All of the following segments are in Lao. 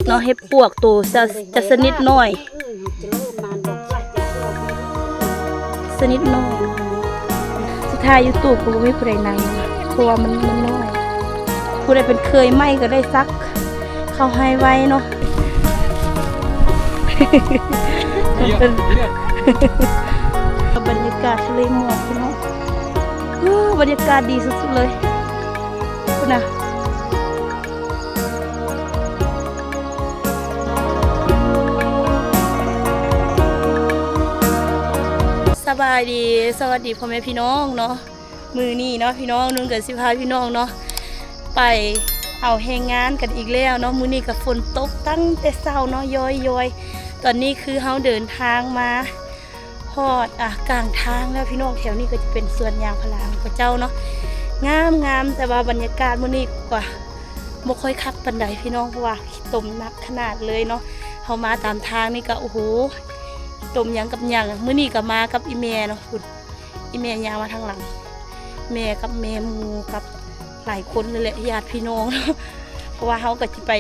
ເນາະ ເຫັດປວກໂຕຈະ ຈະຊະນິດນ້ອຍ ຊະນິດນ້ອຍ. ສຸດທ້າຍຢູທູບກໍບໍ່ມີຜູ້ໃດນັ່ງ ເພາະວ່າມັນ ມັນນ້ອຍ. ຜູ້ໃດເປັນເຄີຍໃໝ່ກໍໄດ້ສັກເຂົ້າໃຫ້ໄວເນາະ. ມັນເປັນ ບັນຍາກາດທະເລໝອກພີ່ນ້ອງ. ເອີ ບັນຍາກາດດີສຸດໆເລີຍ ພຸ້ນນະ. ສະບາຍດີ ສະຫວັດດີພໍ່ແມ່ພີ່ນ້ອງເນາະ. ມື້ນີ້ເນາະພີ່ນ້ອງ ນຸ່ນກໍຊິພາພີ່ນ້ອງເນາະ ໄປເອົາແຮງງານກັນອີກແລ້ວເນາະ. ມື້ນີ້ກໍຝົນຕົກຕັ້ງແຕ່ເຊົ້າເນາະ ຍ້ອຍໆ. ຕອນນີ້ຄືເຮົາເດີນທາງມາ ຮອດ ອ່າ ກາງທາງແລ້ວພີ່ນ້ອງ. ແຖວນີ້ກໍຈະເປັນສວນຢາງພາລາຂອງເຂົາເຈົ້າເນາະ ງາມໆ. ແຕ່ວ່າບັນຍາກາດມື້ນີ້ກໍບໍ່ຄ່ອຍຄັກປານໃດພີ່ນ້ອງ ເພາະວ່າຂີ້ຕົມໜັກຂະໜາດເລີຍເນາະ. ເຮົາມາຕາມທາງນີ້ກໍ ໂອ້ໂຫ ຕົມຫຍັງກັບຫຍັງ. ມື້ນີ້ກໍມາກັບອີ່ແມ່ເນາະ ພຸ້ນ ອີ່ແມ່ຍ່າງມາທາງຫຼັງ ແມ່ກັບແມ່ໝູ່ກັບ ຫຼາຍຄົນເລີຍແຫຼະ ຍາດພີ່ນ້ອງ ເພາະວ່າເຮົາກໍຊິໄປ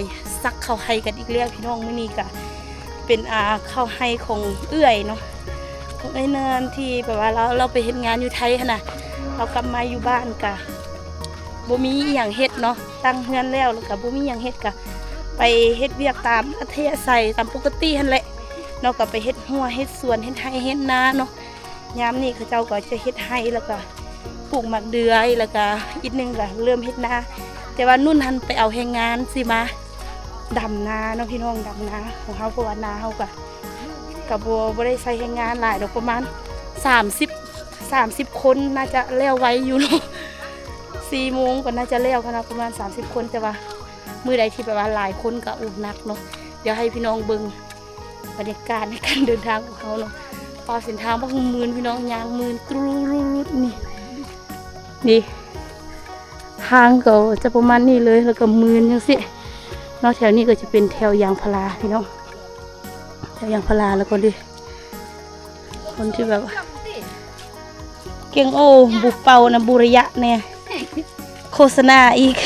ສັກເຂົ້າໄຮ່ກັນອີກແລ້ວພີ່ນ້ອງ. ມື້ນີ້ກໍເປັນ ອ່າ ເຂົ້າໄຮ່ຂອງເອື້ອຍເນາະ ຂອງເອື້ອຍເນີນ ທີ່ແບບວ່າລາວ ລາວໄປເຮັດງານຢູ່ໄທຫັ້ນນະ. ລາວກັບມາຢູ່ບ້ານກໍບໍ່ມີອີ່ຫຍັງເຮັດເນາະ ຕັ້ງເຮືອນແລ້ວ ແລ້ວກໍບໍ່ມີຫຍັງເຮັດ ກໍໄປເຮັດວຽກຕາມອັດທະຍາໄສຕາມປົກກະຕິຫັ້ນແຫຼະເນາະ. ກໍໄປເຮັດຮົ້ວ ເຮັດສວນ ເຮັດໄຮ່ ເຮັດນາເນາະ. ຍາມນີ້ເຂົາເຈົ້າກໍຈະເຮັດໄຮ່ ແລ້ວກໍປູກໝາກເດືອຍ ແລ້ວກໍອີກໜຶ່ງກໍເລີ່ມເຮັດນາ. ແຕ່ວ່ານຸ່ນຫັ້ນໄປເອົາແຮງງານຊິມາດຳນາເນາະພີ່ນ້ອງ ດຳນາຂອງເຮົາ ເພາະວ່ານາເຮົາກໍ ກໍບໍ່ ບໍ່ໄດ້ໃຊ້ແຮງງານຫຼາຍດອກ ປະມານສາມສິບ ສາມສິບຄົນ ໜ້າຈະແລ້ວໄວຢູ່ເນາະ. ສີ່ໂມງກໍໜ້າຈະແລ້ວຫັ້ນນະ ປະມານສາມສິບຄົນ. ແຕ່ວ່າມື້ໃດທີ່ແບບວ່າຫຼາຍຄົນກໍ ໂອ້ ໜັກເນາະ. ດຽວໃຫ້ພີ່ນ້ອງເບິ່ງ ບັນຍາກາດໃນການເດີນທາງຂອງເຮົາເນາະ. ປາ ເສັ້ນທາງບັກມື່ນພີ່ນ້ອງ ຍ່າງມື່ນຕຣູລຸດນີ້ ນີ້ ທາງກໍຈະປະມານນີ້ເລີຍ ແລ້ວກໍມື່ນຈັ່ງຊີ້ເນາະ. ແຖວນີ້ກໍຈະເປັນແຖວຢາງພາລາພີ່ນ້ອງ ແຖວຢາງພາລາ. ແລ້ວກໍເດ້ ຄົນທີ່ແບບວ່າ ເກັ່ງ ໂອ້ ບຸເປົ່ານະ ບຸລະຍະແນ່ ໂຄສະນາອີກ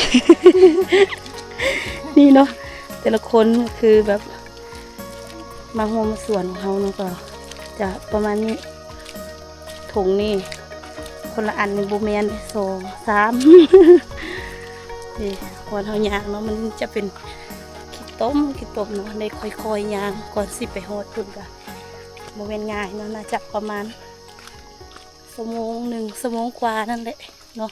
ນີ້ເນາະ. ແຕ່ລະຄົນຄືແບບມາຮ່ວມສວນຂອງເຮົາເນາະ ກໍຈະປະມານນີ້. ຖົງນີ້ຄົນລະອັນນີ້ ບໍ່ແມ່ນ ສອງ ສາມ ນີ້ ບ່ອນເຮົາຍ່າງເນາະ ມັນຈະເປັນຂີ້ຕົມ ຂີ້ຕົມເນາະ. ໄດ້ຄ່ອຍໆຍ່າງ ກ່ອນຊິໄປຮອດພຸ້ນກະບໍ່ແມ່ນງ່າຍເນາະ. ໜ້າຈະປະມານ ຊົ່ວໂມງໜຶ່ງ ຊົ່ວໂມງກວ່ານັ້ນແຫຼະເນາະ.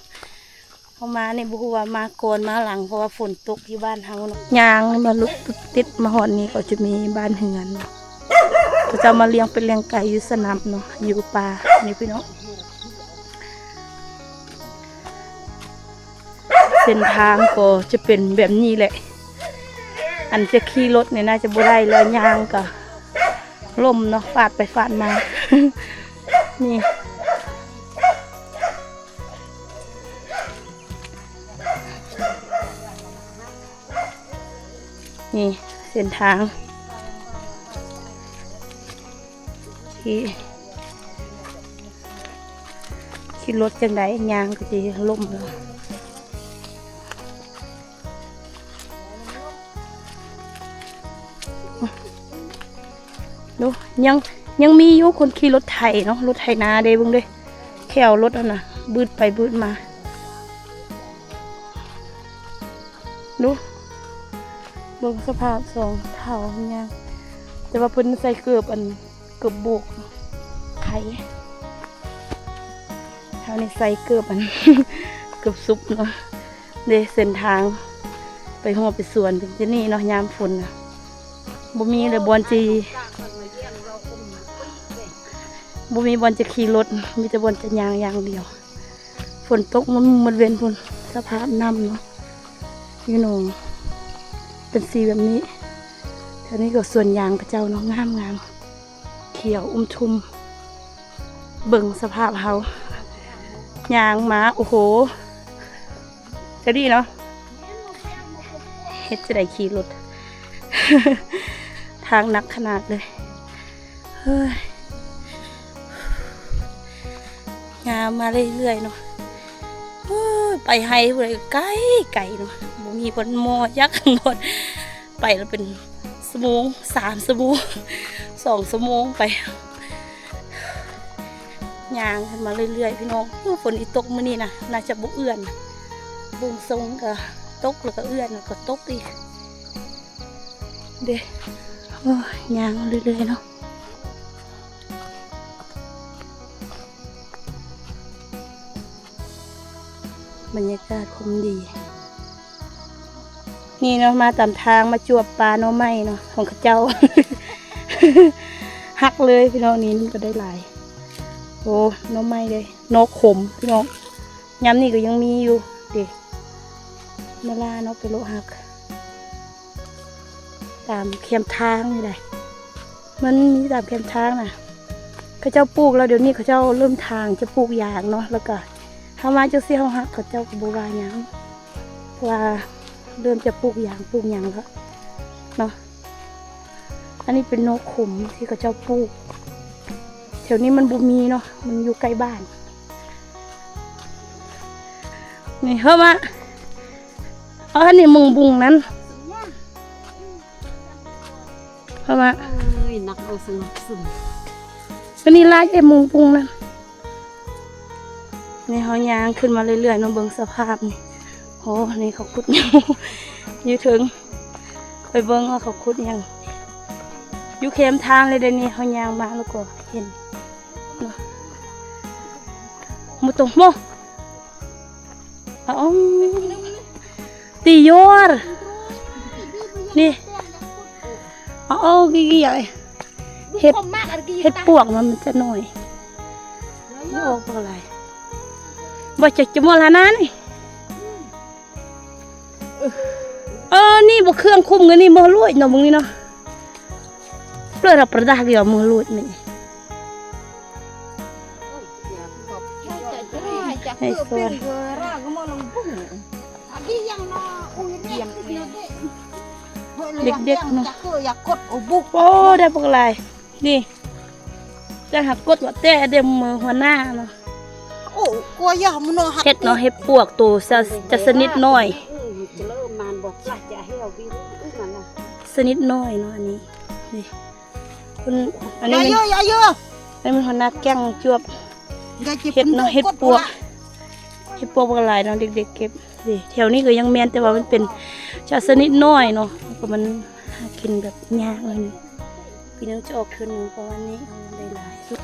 ເຮົາມານີ້ບໍ່ຮູ້ວ່າມາກ່ອນມາຫຼັງ ເພາະວ່າຝົນຕົກຢູ່ບ້ານເຮົາເນາະ. ຍ່າງມາລຸດຕິດມາຮອດນີ້ກໍຈະມີບ້ານເຮືອນເນາະ. ເຂົາເຈົ້າມາລ້ຽງເປັດລ້ຽງໄກ່ຢູ່ສະໜາມເນາະ ຢູ່ປ່ານີ້ພີ່ນ້ອງ. ເສັ້ນທາງກໍຈະເປັນແບບນີ້ແຫຼະ. ອັນຈະຂີ່ລົດນີ້ໜ້າຈະບໍ່ໄດ້ແລ້ວ ຍ່າງກໍລົ້ມເນາະ ຟາດໄປຟາດມາ ນີ້ ນີ້ເສັ້ນທາງ ຂີ່ ຂີ່ລົດຈັ່ງໃດ ຍ່າງກໍຊິລົ້ມເນາະ. ດູ ຍັງ ຍັງມີຢູ່ຄົນຂີ່ລົດໄຖເນາະ ລົດໄຖນາເດ້ ເບິ່ງເດ້ ແຂ້ວລົດຫັ້ນນະ ບືດໄປບືດມາ ດູ ເບິ່ງສະພາບສອງເຖົ້າຍ່າງ ແຕ່ວ່າເພິ່ນໃສ່ເກີບອັນ ເກີບໂບກໄຂ່ ເຮົານີ້ໃສ່ເກີບອັນ ເກີບຊຸບເນາະ. ເດ້ ເສັ້ນທາງໄປຮົ້ວໄປສວນເປັນຈັ່ງນີ້ເນາະ ຍາມຝົນນະ ບໍ່ມີແລ້ວບ່ອນຊິ ບໍ່ມີບ່ອນຈະຂີ່ລົດ ມີແຕ່ບ່ອນຈະຍ່າງຢ່າງດຽວ. ຝົນຕົກມາມື້ໝົດເວັນພຸ້ນ ສະພາບນ້ຳເນາະ ຢູ່ໜອງເປັນສີແບບນີ້. ແຖວນີ້ກໍສວນຢາງເຂົາເຈົ້າເນາະ ງາມໆ ຂຽວອຸ້ມທຸ່ມ. ເບິ່ງສະພາບເຮົາຍ່າງມາ ໂອ້ໂຫ ຈະດີເນາະ ເຮັດຈັ່ງໃດຂີ່ລົດ ທາງໜັກຂະໜາດເລີຍ. ເຮີ້ຍ ຍ່າງມາເລື້ອຍໆເນາະ ໂອ້ຍ ໄປໄຮ່ຜູ້ໃດໄກໆເນາະ ບໍ່ມີບ່ອນໝໍ້ຈັກບ່ອນ ໄປແລ້ວເປັນຊົ່ວໂມງ ສາມຊົ່ວໂມງ ສອງຊົ່ວໂມງໄປ ຍ່າງຂຶ້ນມາເລື້ອຍໆ ພີ່ນ້ອງ. ໂອ້ ຝົນອີຕົກມື້ນີ້ນະ ໜ້າຈະບໍ່ເອື້ອນ. ເບິ່ງຊົງກະຕົກ ແລ້ວກະເອື້ອນ ແລ້ວກະຕົກອີກເດ້. ໂອ້ຍ ຍ່າງເລື້ອຍໆ ເນາະ. ບັນຍາກາດຄົມດີ ນີ້ເນາະ. ມາຕາມທາງ ມາຈວບປ່າໜໍ່ໄມ້ເນາະ ຂອງເຂົາເຈົ້າ ຫັກເລີຍ ພີ່ນ້ອງ. ນີ້ມັນກະໄດ້ຫຼາຍ. ໂອ້ ໜໍ່ໄມ້ເດ້ ໜໍ່ຂົມ ພີ່ນ້ອງ. ຍາມນີ້ກະຍັງມີຢູ່ເດ້ ມາລ່າເນາະ ໄປໂລະຫັກ ຕາມແຄມທາງນີ້ແຫຼະ. ມັນມີຕາມແຄມທາງນະ ເຂົາເຈົ້າປູກແລ້ວ. ດຽວນີ້ເຂົາເຈົ້າເລີ່ມທາງຈະປູກຢາງເນາະ ແລ້ວກະເຮົາມາຈັ່ງຊີ້ ເຮົາຫັກ ເຂົາເຈົ້າກະບໍ່ວ່າຫຍັງ ເພາະວ່າເລີ່ມຈະປູກຢາງ ປູກຫຍັງແລ້ວເນາະ. ອັນນີ້ເປັນໜໍ່ຂົມທີ່ເຂົາເຈົ້າປູກ ແຖວນີ້ມັນບໍ່ມີເນາະ ມັນຢູ່ໃກ້ບ້ານ. ນີ້ເຮົາມາ ເອົາອັນນີ້ມຸງບຸງນັ້ນ ເຮົາມາ ເອີຍ ນັກເອົາສະໜັບສະໜູນ ອັນນີ້ລາຍເອັມມຸງບຸງນັ້ນ. ນີ້ເຮົາຍ່າງຂຶ້ນມາເລື້ອຍໆ ເນາະ ເບິ່ງສະພາບນີ້. ໂອ້ ນີ້ເຂົາຂຸດຫຍັງຢູ່ເທິງ ໄປເບິ່ງວ່າເຂົາຂຸດຫຍັງ ຢູ່ແຄມທາງເລີຍເດ້. ນີ້ເຮົາຍ່າງມາແລ້ວກະເຫັນ ໂມໂຕໂມ ອາ ອອງ ຕີຢອຣ ນີ້ ອາ ອອງ ກິກິ ເຫັດ ເຫັດປວກມັນ ມັນຈະໜ້ອຍ ບໍ່ອອກບໍ່ຫຼາຍ ບໍ່ຈັກຈະມໍລະນານີ້. ເອີ ນີ້ບໍ່ເຄື່ອງຄຸມກັນນີ້ ບໍ່ລວຍເນາະ ເບິ່ງນີ້ເນາະ ເປີດເອົາປະດັກດຽວ ບໍ່ລວຍນີ້ ໃຫ້ສວນ ເດັກໆ ເນາະ ໂອ້ ໄດ້ບັກຫຼາຍ. ນີ້ ຈະຫາກົດວ່າແຕ່ເດີມ ເມືອຫົວໜ້າເນາະ. ໂອ້ ກົວຢາມະເນາະ ເຫັດເນາະ ເຫັດປວກໂຕຈະ ຈະຊະນິດນ້ອຍ ຊະນິດນ້ອຍເນາະ. ອັນນີ້ ນີ້ ເພິ່ນ ອັນນີ້ແມ່ນ ອັນນີ້ແມ່ນຫົວໜ້າແກ້ງຈວບເຫັດເນາະ ເຫັດປວກ ເຫັດປວກບັກຫຼາຍເນາະ ເດັກໆ ເກັບ. ນີ້ ແຖວນີ້ກະຍັງແມ່ນ ແຕ່ວ່າມັນເປັນຈະຊະນິດນ້ອຍເນາະ ກະມັນຫາກິນແບບຍາກ. ປີໜຶ່ງຈະອອກເທື່ອໜຶ່ງປະມານນີ້ ໄດ້ຫຼາຍສຸດ.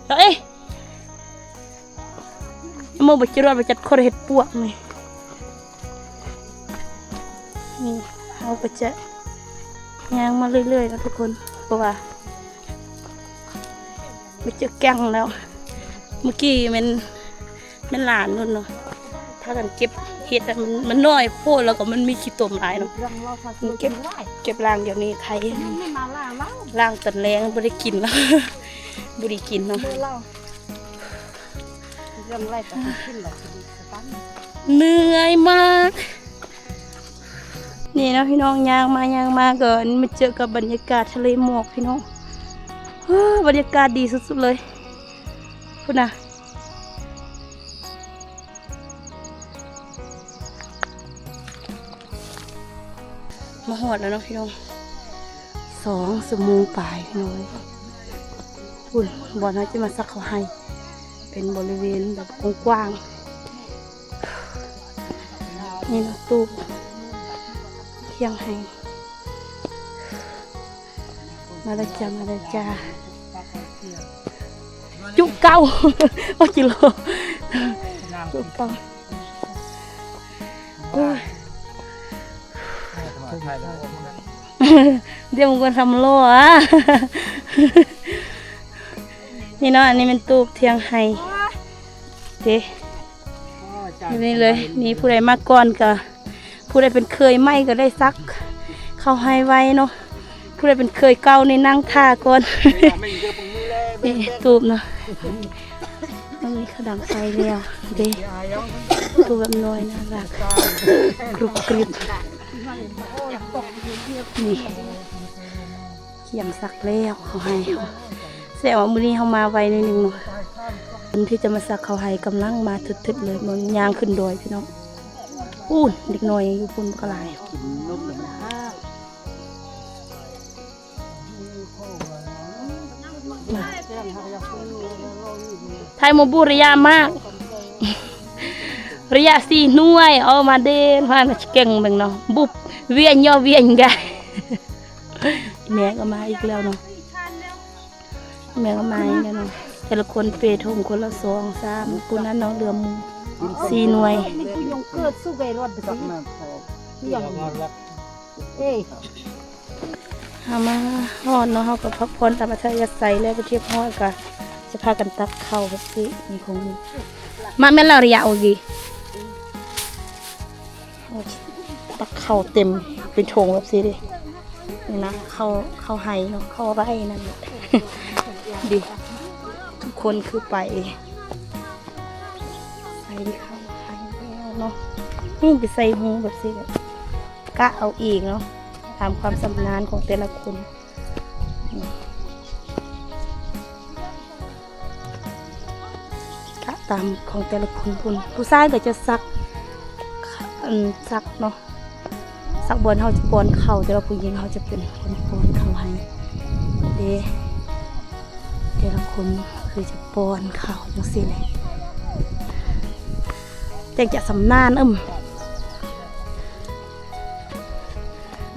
ເອີຍ ມາບໍ່ຈະລອດ ມາຈັດຄົນເຫັດປວກນີ້. ນີ້ ເຮົາກະຈະຍ່າງມາເລື້ອຍໆ ເນາະທຸກຄົນ ເພາະວ່າ ມາເຈີແກ້ງແລ້ວ ມື້ກີ້ແມ່ນ ແມ່ນຫຼານພຸ້ນເນາະ ພາກັນເກັບເຫັດ ມັນ ມັນນ້ອຍໂພດ ແລ້ວກະມັນມີຂີ້ຕົມຫຼາຍເນາະ. ມັນເກັບ ເກັບລ້າງດຽວນີ້ໄຄ ລ້າງຕອນແລງບໍ່ໄດ້ກິນແລ້ວ ບໍ່ໄດ້ກິນເນາະ ເມື່ອຍມາກ. ນີ້ເນາະ ພີ່ນ້ອງ ຍ່າງມາຍ່າງມາກະມາເຈີກັບບັນຍາກາດທະເລໝອກ ພີ່ນ້ອງ. ເອີ ບັນຍາກາດດີສຸດໆ ເລີຍ ພຸ້ນນະ. ມາຮອດແລ້ວເນາະພີ່ນ້ອງ ສອງຊົ່ວໂມງປາຍພີ່ນ້ອງເອີຍ. ພຸ້ນ ບ່ອນເຮົາຈະມາສັກເຂົ້າໄຮ່ ເປັນບໍລິເວນແບບກວ້າງໆ ນີ້ເນາະ ຕູບທຽງໄຮ່. ມາແລ້ວຈ້າ ມາແລ້ວຈ້າ ຈຸເກົ້າ ໂອ ຈິໂລ ຈຸເກົ້າ. ໂອ້ຍ ດຽວມັນກວນສຳລໍ້ອະ ນີ້ເນາະ. ອັນນີ້ແມ່ນຕູບທຽງໄຮ່ເດ້ ແບບນີ້ເລີຍ. ນີ້ ຜູ້ໃດມາກ່ອນກະ ຜູ້ໃດເປັນເຄີຍໃໝ່ກະໄດ້ສັກເຂົ້າໄຮ່ໄວເນາະ ຜູ້ໃດເປັນເຄີຍເກົ່ານີ້ນັ່ງຖ້າກ່ອນ. ນີ້ຕູບເນາະ ມັນມີຂະດັງໄຟແລ້ວເດ້ ຕູບແບບນ້ອຍ ໜ້າລັກ ກຣຸບກຣິບ. ນີ້ ກຽມສັກແລ້ວເຂົ້າໄຮ່ ແສດງວ່າມື້ນີ້ເຮົາມາໄວໜ້ອຍໜຶ່ງເນາະ. ຄົນທີ່ຈະມາສັກເຂົ້າໄຮ່ກຳລັງມາເຖິດໆ ເລີຍ ເບິ່ງຍ່າງຂຶ້ນດອຍພີ່ນ້ອງ. ປູ້ນ ເດັກນ້ອຍຍັງຢູ່ພຸ້ນບັກຫຼາຍ. ໄທໝູ່ບູ ໄລຍະມາກ ໄລຍະສີ່ໜ່ວຍ ເອົາມາເດ ພານເກັ່ງເບິ່ງເນາະ ບຸບ ວຽນຍໍວຽນກະ ແມ່ກໍມາອີກແລ້ວເນາະ ແມ່ກໍມາອີກແລ້ວເນາະ ແຕ່ລະຄົນເປຖົງຄົນລະສອງສາມ ຜູ້ນັ້ນເນາະ ເຫຼືອໝູ່ ສີ່ໜ່ວຍ. ເຮົາມາຮອດເນາະ ເຮົາກໍພັກຜ່ອນຕາມອັດທະຍາໄສແລ້ວ ໄປຮຽບຮ້ອຍ ກໍຈະພາກັນຕັກເຂົ້າແບບນີ້ ນີ້ຂອງນີ້ ມາແມ່ນແລ້ວ ໄລຍະໂອເຄ ຕັກເຂົ້າເຕັມເປັນຖົງແບບຊີ້ເດ້ ນີ້ນະ ເຂົ້າ ເຂົ້າໄຮ່ເນາະ ເຂົ້າໄຮ່ນັ້ນ ດີ ທຸກຄົນຄືໄປ ໃສ່ເຂົ້າໄຮ່ແລ້ວເນາະ ນີ້ໄປໃສ່ຮູແບບຊີ້ ກະເອົາເອງເນາະ ຕາມຄວາມຊຳນານຂອງແຕ່ລະຄົນ ກະຕາມຂອງແຕ່ລະຄົນພຸ້ນ ຜູ້ຊາຍກໍຈະສັກ ອັນ ສັກເນາະ ສັກບ່ອນເຮົາຈະປ້ອນເຂົ້າ ແຕ່ວ່າຜູ້ຍິງເຮົາຈະເປັນຄົນປ້ອນເຂົ້າໃຫ້ເດ້ ແຕ່ລະຄົນຄືຈະປ້ອນເຂົ້າຈັ່ງຊີ້ແຫຼະ ຈັ່ງຈະຊຳນານ ເອີ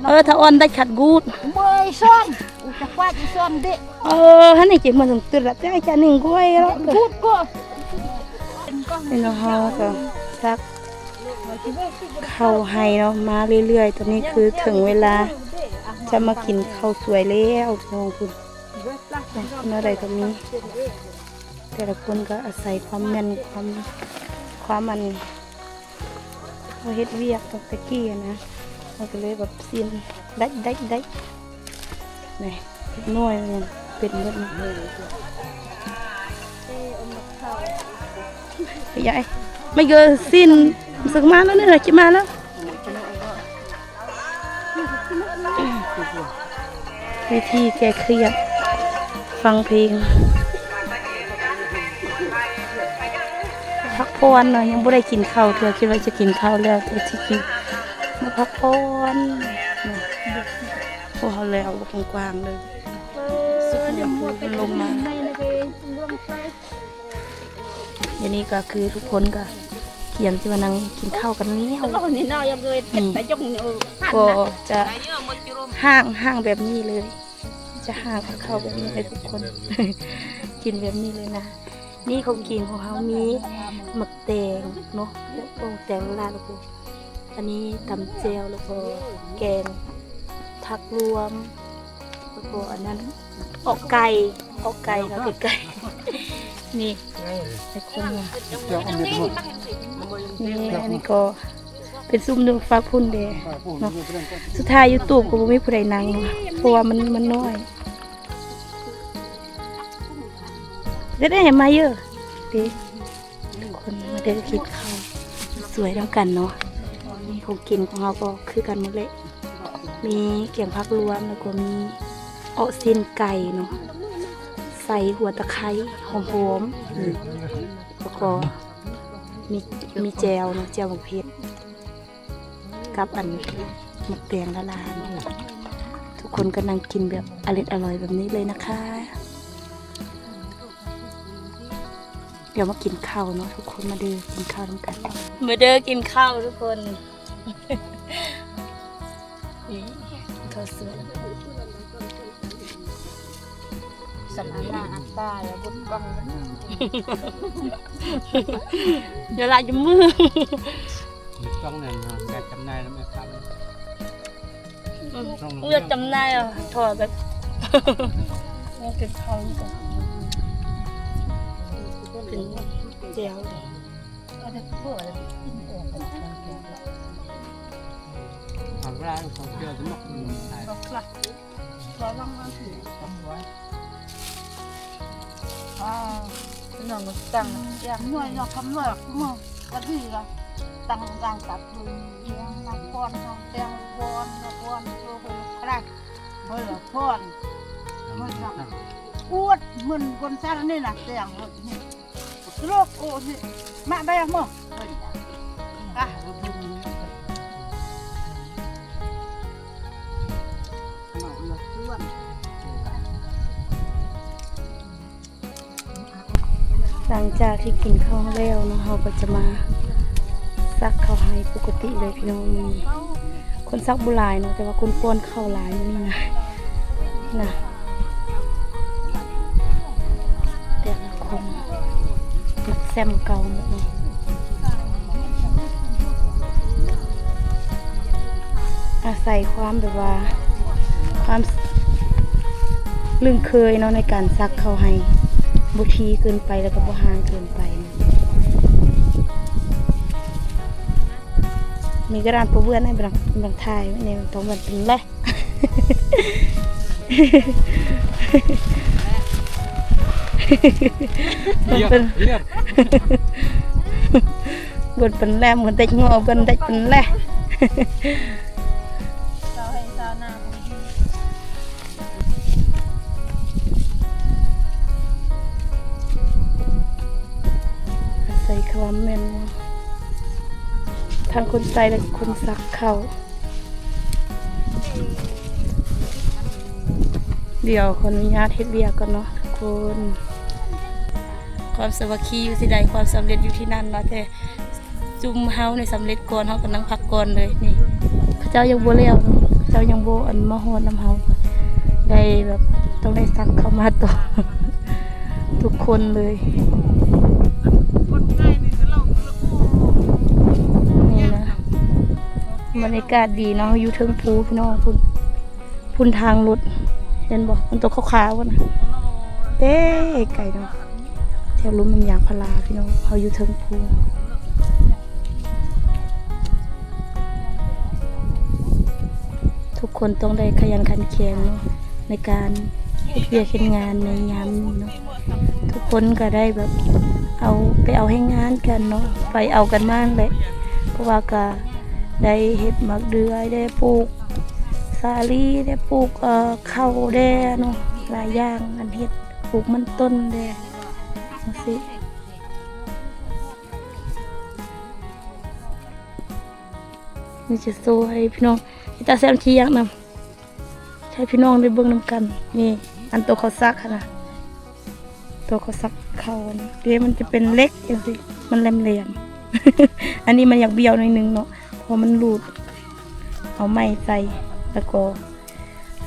ເອີ ຖ້າອ່ອນໄດ້ຂັດກູດ ເມື່ອຍຊ້ອນ ອຸຈະກວາດອີຊ້ອນເດະ ເອີ ຫັ້ນນີ້ເຈັບມາສອງຕື່ນລະ ແຕ່ຈະໜຶ່ງກ້ວຍລະ ກູດກໍ ນີ້ເນາະ ເຮົາກໍສັກເຂົ້າໄຮ່ເນາະ ມາເລື້ອຍໆ ຕອນນີ້ຄືເຖິງເວລາຈະມາກິນເຂົ້າສວຍແລ້ວ ພີ່ນ້ອງພຸ້ນ ແນວໃດກໍມີ ແຕ່ລະຄົນກໍອາໄສຄວາມແມ່ນ ຄວາມ ຄວາມອັນ ເຮົາເຮັດວຽກຕັ້ງແຕ່ກີ້ນະ ເຮົາກໍເລີຍແບບຊິມ ໄດ້ ໄດ້ ໄດ້ ນີ້ ເດັກນ້ອຍມັນເປັນແບບນີ້ ຍາຍ ມາເກີຊິນ ສັກມາແລ້ວນີ້ລະ ກິນມາແລ້ວ. ວິທີແກ້ເຄຍດ ຟັງເພງ ພັກຜ່ອນເນາະ ຍັງບໍ່ໄດ້ກິນເຂົ້າເທື່ອ ຄິດວ່າຈະກິນເຂົ້າແລ້ວ ແຕ່ຊິກິນ ມາພັກຜ່ອນ ໂອ້ ເຮົາແລ້ວກວ້າງໆເລີຍ ລົງມາ. ດຽວນີ້ກໍຄືທຸກຄົນກໍກຽມຈະມານັ່ງກິນເຂົ້າກັນແລ້ວ ອືມ ກໍຈະຫ້າງ ຫ້າງແບບນີ້ເລີຍ ຈະຫ້າງເຂົ້າແບບນີ້ໃຫ້ທຸກຄົນກິນແບບນີ້ເລີຍນະ. ນີ້ຂອງກິນຂອງເຮົາມີໝາກແຕງເນາະ ແລ້ວກໍແຕງລາດ ແລ້ວກໍອັນນີ້ຕຳແຈ່ວ ແລ້ວກໍແກງຜັກລວມ ແລ້ວກໍອັນນັ້ນ ເອາະໄກ່ ເອາະໄກ່ເນາະ ໄກ່ ນີ້ ໃຫ້ຄົນ ນີ້ ອັນນີ້ກໍເປັນຊຸມຢູ່ຟາກພຸ້ນເດ້ເນາະ ສຸດທ້າຍຢູ່ຕູບກໍບໍ່ມີຜູ້ໃດນັ່ງເນາະ ເພາະວ່າມັນ ມັນນ້ອຍ ເຮັດໃຫ້ມາເຢີ ເດ້. ທຸກຄົນມາເດີກິນເຂົ້າສວຍນຳກັນເນາະ. ຂອງກິນຂອງເຮົາກໍຄືກັນໝົດແຫຼະ ມີແກງຜັກລວມ ແລ້ວກໍມີເອາະຊີ້ນໄກ່ເນາະ ໃສ່ຫົວຕະໄຄຫອມໆ ແລ້ວກໍມີ ມີແຈ່ວເນາະ ແຈ່ວບັກເຜັດ ກັບອັນໝາກແຕງລະລານ. ທຸກຄົນກໍນັ່ງກິນແບບອະລິດອະລ່ອຍແບບນີ້ເລີຍນະຄະ. ດຽວມາກິນເຂົ້າເນາະ ທຸກຄົນມາເດີກິນເຂົ້ານຳກັນ ມາເດີກິນເຂົ້າທຸກຄົນ. ນີ້ເຂົ້າສວຍ ສຳອານາອັດຕາ ຢ່າບຸດກ້ອງ ຢ່າລາຍມື ມີກ້ອງແນ່ນອນ ແບບຈຳໜ່າຍນຳແມ່ຄ້າ. ອືມ ເລືອກຈຳໜ່າຍ ຖອດແບບ ກິນເຂົ້າກັນ ກິນແຈ່ວ ເອົາແຕ່ ເອົາແຕ່ ເອົາແຕ່ ເອົາແຕ່ ອ່າ ນ້ອງກໍຕັ້ງ ຢາກນວຍເນາະ ຄຳນວຍ ຄືມື້ກະດີລະ ຕັ້ງ ຕັ້ງຕັບເພິ່ນ ນາງຄອນ ນາງແຕງ ວອນ ນາງວອນ ໂຕເພິ່ນກະໄດ້ ເພິ່ນລະຄອນ ເພິ່ນນະ ອວດ ເໝືອນຄົນຊັ້ນນີ້ນະ ແຕງ ໂລໂກ້ນີ້ ມາໄປເອົາ. ຫຼັງຈາກທີ່ກິນເຂົ້າແລ້ວເນາະ ເຮົາກໍຈະມາສັກເຂົ້າໃຫ້ປົກກະຕິເລີຍພີ່ນ້ອງ. ຄົນສັກບໍ່ຫຼາຍເນາະ ແຕ່ວ່າຄົນປ້ອນເຂົ້າຫຼາຍມື້ນີ້ນະ ນະ ແຕ່ລະຄົນມັກແຊມເກົ່າໝົດເນາະ. ອາໄສຄວາມແບບວ່າ ຄວາມລຶ້ງເຄີຍເນາະ ໃນການສັກເຂົ້າໃຫ້ ບໍ່ຖີ່ເກີນໄປ ແລ້ວກໍບໍ່ຫ່າງເກີນໄປ. ມີກະດານປະເບືອນໃຫ້ບັງ ບັງຖ່າຍໃນຕອນບັນເປັນແລະ ເບືອນເປັນ ເບືອນເປັນແລະ ເບືອນເດັກງໍ ເບືອນເດັກເປັນແລະ. ອາໄສຄວາມແມ່ນທາງຄົນໃສ່ ແລະ ຄົນສັກເຂົ້າ. ດຽວຂໍອະນຸຍາດເຮັດວຽກກ່ອນເນາະທຸກຄົນ. ຄວາມສາມັກຄີຢູ່ທີ່ໃດ ຄວາມສຳເລັດຢູ່ທີ່ນັ້ນເນາະ. ແຕ່ ຊຸມເຮົານີ້ສຳເລັດກ່ອນ ເຮົາກໍນັ່ງພັກກ່ອນເລີຍ. ນີ້ເຂົາເຈົ້າຍັງບໍ່ແລ້ວເນາະ ເຂົາເຈົ້າຍັງບໍ່ ອັນ ມາຮອດນຳເຮົາ ໄດ້ແບບຕ້ອງໄດ້ສັກເຂົ້າມາຕໍ່ ທຸກຄົນເລີຍ. ນີ້ນະ ບັນຍາກາດດີເນາະ ເຮົາຢູ່ເທິງພູພີ່ນ້ອງ ພຸ້ນ ພຸ້ນທາງລົດ ເຫັນບໍ່ ມັນຕົວຂາວໆຫັ້ນນະ ເດ້ ໄກເນາະ. ແຖວລຸ່ມມັນຢາງພາລາພີ່ນ້ອງ ເຮົາຢູ່ເທິງພູ. ທຸກຄົນຕ້ອງໄດ້ຂະຫຍັນຂັນແຂງເນາະ ໃນການເຮັດວຽກເຮັດງານໃນຍາມນີ້ເນາະ. ທຸກຄົນກໍໄດ້ແບບເອົາ ໄປເອົາແຮງງານກັນເນາະ ໄປເອົາກັນມາຫັ້ນແຫຼະ ເພາະວ່າກໍໄດ້ເຮັດໝາກເດືອຍ ໄດ້ປູກ ສາລີ ໄດ້ປູກ ເອີ ເຂົ້າແດ່ເນາະ ຫຼາຍຢ່າງ ອັນເຮັດ ປູກມັນຕົ້ນແດ່ ຈັ່ງຊີ້. ນີ້ຈະໂຊໃຫ້ພີ່ນ້ອງ ເຮັດຕາແຊມທີ່ຢາກນຳ ໃຫ້ພີ່ນ້ອງໄດ້ເບິ່ງນຳກັນ. ນີ້ ອັນໂຕເຂົາສັກຫັ້ນນະ ໂຕເຂົາສັກເຂົ້າເດ້ ມັນຈະເປັນເຫຼັກຈັ່ງຊີ້ ມັນແຫຼມໆ. ອັນນີ້ມັນຢາກບ້ຽວໜ້ອຍໜຶ່ງເນາະ ເພາະມັນຮູດ ເອົາໄມ້ໃສ່ ແລ້ວກໍ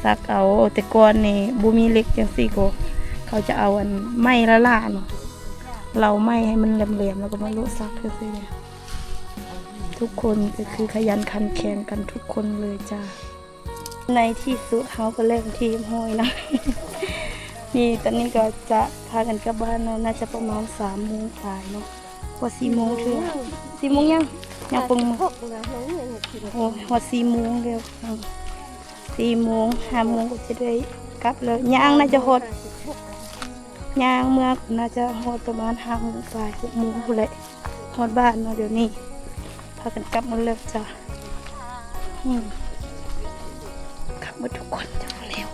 ສັກເອົາ. ແຕ່ກ່ອນນີ້ບໍ່ມີເຫຼັກຈັ່ງຊີ້ ກໍເຂົາຈະເອົາ ອັນ ໄມ້ລ້າໆເນາະ ເຫຼົາໄມ້ໃຫ້ມັນແຫຼມໆ ແລ້ວກໍມາໂລະສັກຊື່ໆ. ທຸກຄົນກໍຄືຂະຫຍັນຂັນແຂງກັນທຸກຄົນເລີຍຈ້າ. ໃນທີ່ສຸດເຮົາກໍແລ້ວເປັນທີ່ຮຽບຮ້ອຍເນາະ. ນີ້ຕອນນີ້ກໍຈະພາກັນກັບບ້ານເນາະ ໜ້າຈະປະມານສາມໂມງປາຍເນາະ ກວ່າສີ່ໂມງເທື່ອ ສີ່ໂມງຍັງ ຍັງປະມານ ໂອ້ ຮອດສີ່ໂມງແລ້ວ ສີ່ໂມງ ຫ້າໂມງກໍຈະໄດ້ກັບແລ້ວ. ຍ່າງໜ້າຈະຮອດ ຍ່າງເມືອໜ້າຈະຮອດປະມານຫ້າໂມງປາຍ ຫົກໂມງພຸ້ນແຫຼະ ຮອດບ້ານເນາະ. ດຽວນີ້ພາກັນກັບໝົດແລ້ວຈ້າ ອືມ ກັບໝົດທຸກຄົນຈ້າ ແລ້ວ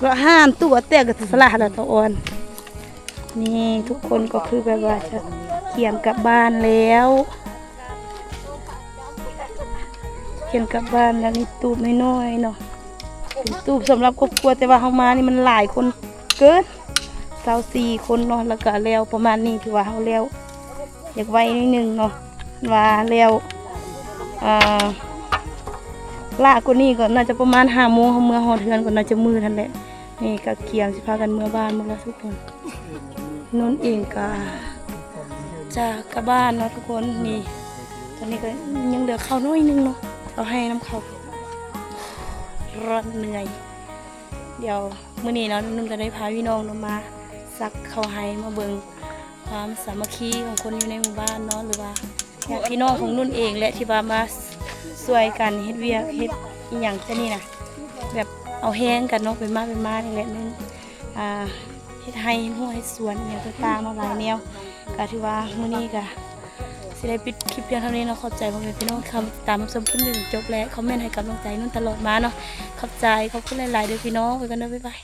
ກໍຫ້າມຕົວແຕ່ກໍສະຫຼະລະຕາອ່ອນ. ນີ້ທຸກຄົນກໍຄືແບບວ່າຈະກຽມກັບບ້ານແລ້ວ ກຽມກັບບ້ານແລ້ວ. ນີ້ຕູບນ້ອຍໆເນາະ ເປັນຕູບສຳລັບຄອບຄົວ ແຕ່ວ່າເຮົາມານີ້ມັນຫຼາຍຄົນເກີນ ຊາວສີ່ຄົນເນາະ ແລ້ວກໍແລ້ວປະມານນີ້ ຖືວ່າເຮົາແລ້ວ ຢາກໄວໜ້ອຍໜຶ່ງເນາະ ວ່າແລ້ວ ອ່າ ຫຼ້າກວ່ານີ້ກໍໜ້າຈະປະມານຫ້າໂມງ ເຮົາເມືອຮອດເຮືອນກໍໜ້າຈະມືດຫັ້ນແຫຼະ. ນີ້ກໍກຽມຊິພາກັນເມືອບ້ານໝົດແລ້ວທຸກຄົນ. ນຸ່ນເອງກໍຈະກັບບ້ານເນາະທຸກຄົນ. ນີ້ຕອນນີ້ກໍຍັງເຫຼືອເຂົ້າໜ້ອຍໜຶ່ງເນາະ ເອົາໃຫ້ນຳເຂົາ ຮ້ອນເມື່ອຍ. ດຽວມື້ນີ້ເນາະ ນຸ່ນກໍໄດ້ພາພີ່ນ້ອງເນາະ ມາສັກເຂົ້າໄຮ່ ມາເບິ່ງ ຄວາມສາມັກຄີຂອງຄົນຢູ່ໃນໝູ່ບ້ານເນາະ ຫຼືວ່າຍາດພີ່ນ້ອງຂອງນຸ່ນເອງແຫຼະ ທີ່ວ່າມາຊ່ວຍກັນເຮັດວຽກເຮັດອີ່ຫຍັງຈັ່ງນີ້ນະ ແບບເອົາແຮງກັນເນາະ ໄປມາໄປມານີ້ແຫຼະ. ໜຶ່ງ ອ່າ ເຮັດໄຮ່ເຮັດຮົ້ວເຮັດສວນອີ່ຫຍັງຕ່າງໆເນາະ ຫຼາຍແນວ. ກະຖືວ່າມື້ນີ້ກະຊິໄດ້ປິດຄລິບພຽງເທົ່ານີ້ເນາະ. ຂອບໃຈພໍ່ແມ່ພີ່ນ້ອງທີ່ເຂົ້າມາຕິດຕາມຮັບຊົມຄລິບຈົນຈົບ ແລະ ຄອມເມັນໃຫ້ກຳລັງໃຈນຸ່ນຕະຫຼອດມາເນາະ. ຂອບໃຈ ຂອບຄຸນຫຼາຍໆເດີພີ່ນ້ອງ. ໄປກ່ອນເດີ ບາຍບາຍ.